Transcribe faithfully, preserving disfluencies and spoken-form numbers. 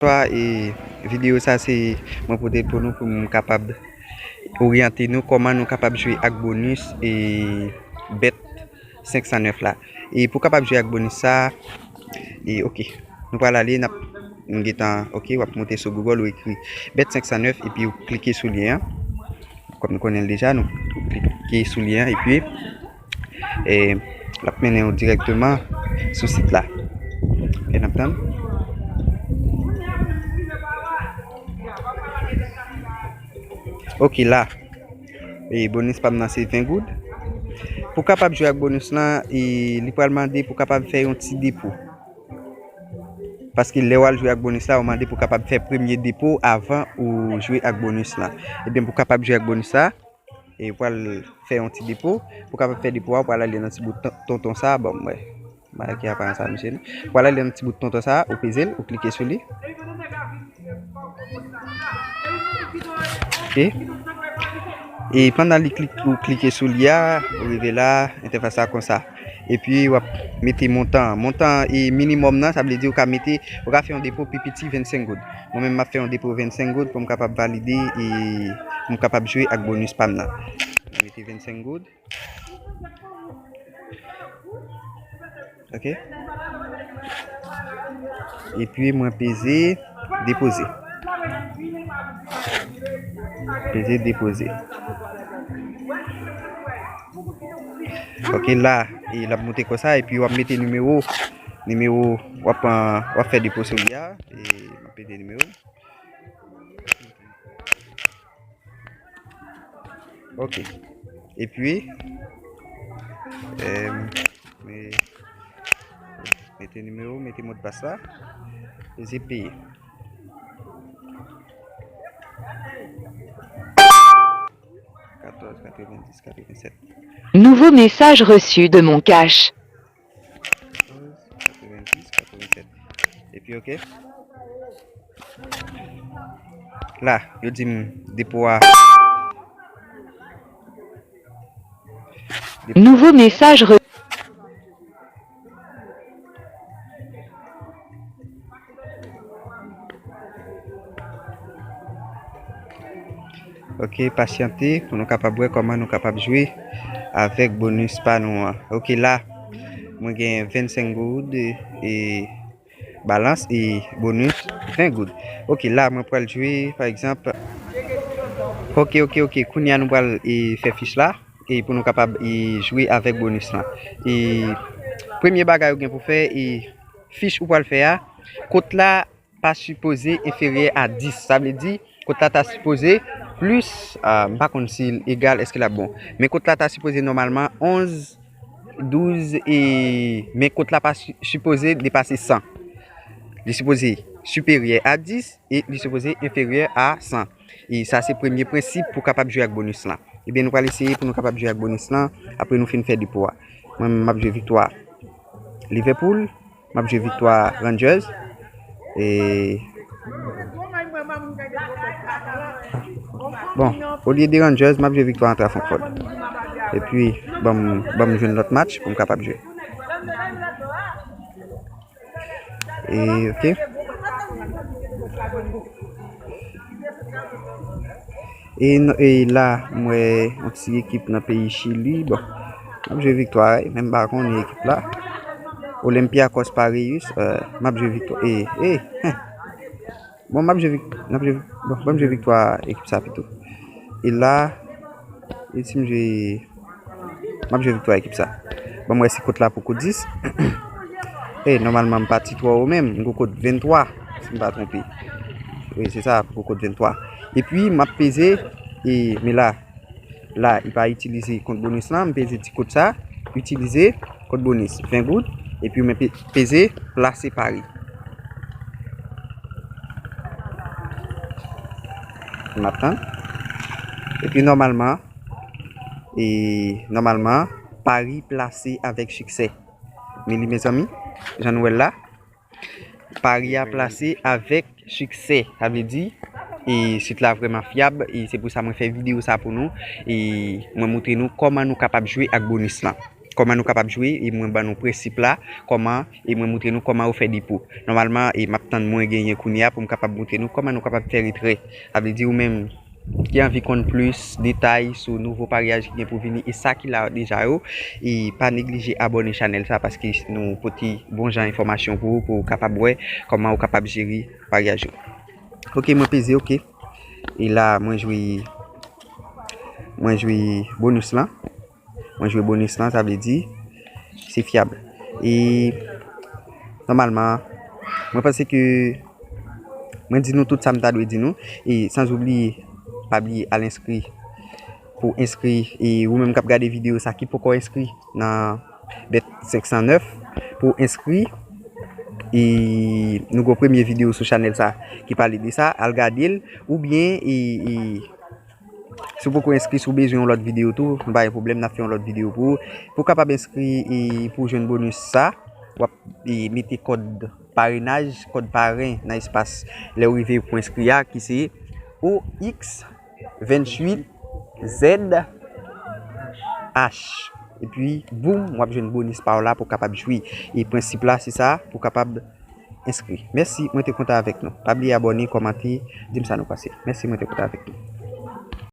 Bonsoir, e videyo sa se mwen pote pou nou pou m kapab oryante nou kòman nou kapab jwe ak bonis e bet senk san nèf la. E pou kapab jwe ak bonis sa, e ok, nou pral ale, n ap, m gentan, ok, w ap moute sou Google, ou ekri bet senk san nèf epi ou klike sou lyen an. Kòm nou konnen l deja, nou klike sou lyen an epi e, l ap mennen w dirèkteman sou sit la. E n ap tann. Ok, la. E bonis pa m nan se ven goud. Pou kapab jwe ak bonis lan, e li pral mande pou kapab fè yon ti depo. Paske lè w al jwe ak bonis la, ou mande pou kapab fè premye depo avan ou jwe ak bonis la. Ebyen, pou kapab jwe ak bonis la, e ou pral fè yon ti depo. Pou kapab fè depo a, ou pral ale nan ti bout ton- tonton sa, bon, mwen. Bagay ki aparan sa, misye, non. Ou pral ale nan ti bout tonton sa, ou peze l, ou klike sou li. Ok. E pandan li klik, ou klike sou li a, ou rive la, entèfas la konsa. Epi w ap mete montan. Montan e minimòm nan, sa vle di ou ka mete, ou ka fè yon depo pi piti vennsenk goud. Mwen menm m ap fè yon depo vennsenk goud pou m kapab valide e pou m kapab jwe ak bonis pa m nan. Mete vennsenk goud. Ok. Epi mwen peze depoze. Peze depoze. Ok, la, e l ap moute konsa, epi w ap mete nimewo, nimewo, w ap, w ap fè depo sou li a, e m ap mete nimewo. Ok. Epi, e, me- mete nimewo, mete modpas la. Peze peye. Katòz, katrevenndis, katrevennsèt. Nouveau message reçu de Mon Cash. Katrevenndis, katrevennsèt. Epi, ok. La, yo di m depo a. Nouveau message re- Ok, pasyante pou nou kapab wè kòman nou kapab jwe avèk bonis pa nou an. Ok, la, mwen gen vennsenk goud e, e balans e bonis ven goud. Ok, la, mwen pral jwe, pa egzanp. Ok, ok, ok, kounye a nou pral e, fè fich la e pou nou kapab e, jwe avèk bonis lan. E premye bagay ou gen pou fè, e fich ou pral fè a, kot la pa sipoze enferyè a dis. Sa vle di, kot la ta sipoze plis, ah, m pa konn si l egal, èske l ap bon. Men kot la ta sipoze nòmalman onz, douz, e, men kot la pa si- sipoze depase san. Li sipoze siperyè a dis e li sipoze enferyè a san. E sa se premye prensip pou kapab jwe ak bonis lan. Ebyen, nou pral eseye pou nou kapab jwe ak bonis lan apre nou fin fè depo a. Mwen, m ap jwe viktwa Liverpool. M ap jwe viktwa Rangers. E, bon, olye de Rangers, m ap jwe viktwa Eintracht Francfort. Epi, ban m, ban m jwenn lòt match pou m kapab jwe. E, ok. E, n- e la, m wè yon ti ekip nan peyi Chili. Bon, m ap jwe viktwa, wi, men m pa konnen ekip la. Olympiakos Piraeus, euh, m ap jwe viktwa. E, e, hen. Bon, m ap jwe vik- m ap jwe, bon, ban m jwe viktwa ekip sa pito. E la, e si m jwe M ap jwe viktwa ekip sa. Ban m wè si kot la poko dis. E, nòmalman, m pati twò wo menm. M gon kot venntwa, si m pa twonpe. Wi, se sa, poko kot venntwa. Epi, m ap peze, e, men la, la, li pa itilize kont bonis lan. M peze ti kot sa, itilize kont bonis, ven goud. Epi, mwen pe- peze plase pari. M ap tann. Epi, nòmalman, E nòmalman, pari plase avèk siksè. Men li, mezanmi, jan nou wè l la, pari a plase avèk siksè. Sa vle di, e sit la vrèman fyab, e se pou sa mwen fè videyo sa pou nou, e mwen montre nou kòman nou kapab jwe ak bonis lan. kòman nou kapab jwe, e mwen ban nou prensip la, kòman, e mwen moutre nou kòman yo fè depo. Nòmalman, e m ap tann mwen genyen kounye a pou m kapab moutre nou kòman nou kapab fè retrè. Sa vle di ou menm ki anvi konn plis detay sou nouvo paryaj ki gen pou vini e sa ki la deja yo, e pa neglije abòne chanèl sa paske nou pote bon jan enfòmasyon pou ou, pou ou kapab wè kòman ou kapab jere paryaj ou. Ok, mwen peze, ok. E la, mwen jwe, mwen jwe bonis lan. Mwen jwe bonis lan, sa vle di, se fyab. E nòmalman, mwen panse ke mwen di nou tout sa m ta dwe di nou. E san oubliye, pa bliye al enskri. Pou enskri, e ou menm k ap gade videyo sa ki poko enskri nan Bet senk san nèf, pou enskri, e nou gon premye videyo sou chanèl sa ki pale de sa, al gade l, oubyen, e, e, si w poko enskri, si w bezwen yon lòt videyo tou, nou pa gen pwoblèm, n ap fè yon lòt videyo pou ou. Pou w kapab enskri e pou w jwenn bonis sa, w ap, e, mete kòd parenaj, kòd paren nan espas lè w rive pou enskri a, ki se O X venntuit Z H. Epi, boum, w ap jwenn bonis pa w la pou w kapab jwe. E prensip la, se sa, pou w kapab enskri. Mèsi, mwen te kontan avèk nou. Pa bliye abòne, kòmante, di m sa nou panse. Mèsi, mwen te kontan avèk nou.